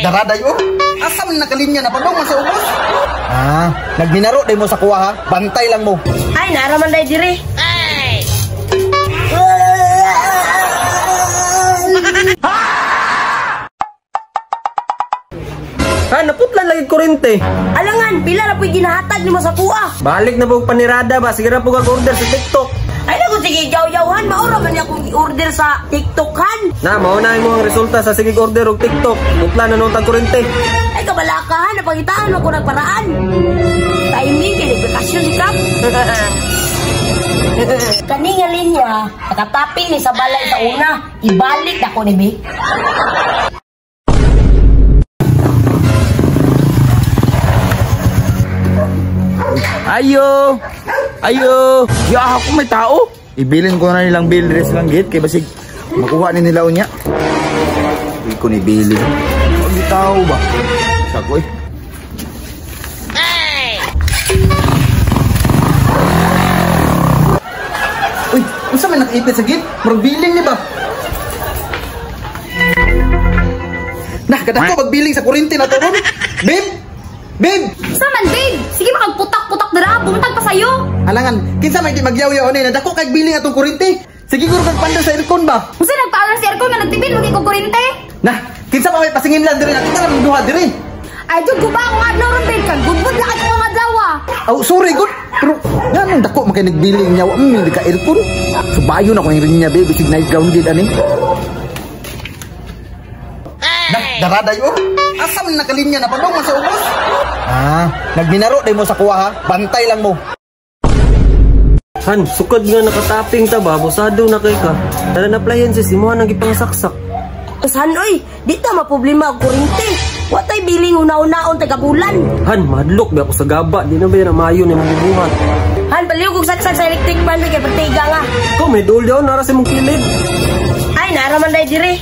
Daraday oh. Asa man nakalinya na padong man sa ubos? Ah, nagminaro day mo sa kuha ha. Bantay lang mo. Ay, naraman day dire. Ha, naputlan lagi kurente. Alangan, pila na po'y ginahatag nimo sa kuha. Balik na po panirada ba? Sige na po kag-order sa TikTok. Ay, naku, sige, yaw-yawhan. Maura man niya akong i-order sa TikTok, han. Na, mauna mo ang resulta sa sige order og TikTok. Putlan na noon tag kurente. Ay, kabalakahan, napangitaan mo ko nagparaan. Timing, kay nagbakasyon si Kap. Kani nga linya, nakataping ni sa balay sa una. Ibalik na ko ni Bi. Ayo! Ayo! Ya ako may tao. Ibilin ko na nilang bill dress lang gate kay basig makuha ni nila unya. Di ko ni bilin. Ang tao ba? Sakoy. Uy, unsa man nakaipit sa gate? Murag billing ni ba? Nah, kadako magbiling sa kuryente na to ron. Babe! Babe! Saman, babe? Sige, makagputak-putak dira. Bumtag pa sa'yo. Alangan, kinsa may di magyaw-yaw ni nadako kay biling atong kuryente. Sige guro kag panda sa aircon ba? Unsa nagpaalar sa aircon nga nagtipid mo kay kuryente? Nah, kinsa pa may pasingin lang diri nakita lang duha diri. Ay, jud guba akong adlaw ron, babe. Kag gudbud lakad ko ang adlaw, ah. Oh, sorry good. Pero nganong dako man kay nagbiling niya wa man ka aircon. Subayon ako ning rinya babe bisig night gown gid ani. Nah, daraday oh. Asa man nakalinya na padong man sa ubos? Ah, nagminaro day mo sa kuha ha. Bantay lang mo. Han, sukad nga nakataping ta ba? Busado na kay ka. Tara na appliances, imuha nang gipangsaksak. Saan, oy? Di ta maproblema ang kuryente. Watay biling una-unaon taga bulan. Han, mahadlok ba ako sa gaba? Di na ba yan ang mayo ni mong bubuhat? Han, baliw kong saksak sa electric fan kay patiga nga. Ikaw, may dol daw, nara sa mong kilid. Ay, naraman day dire.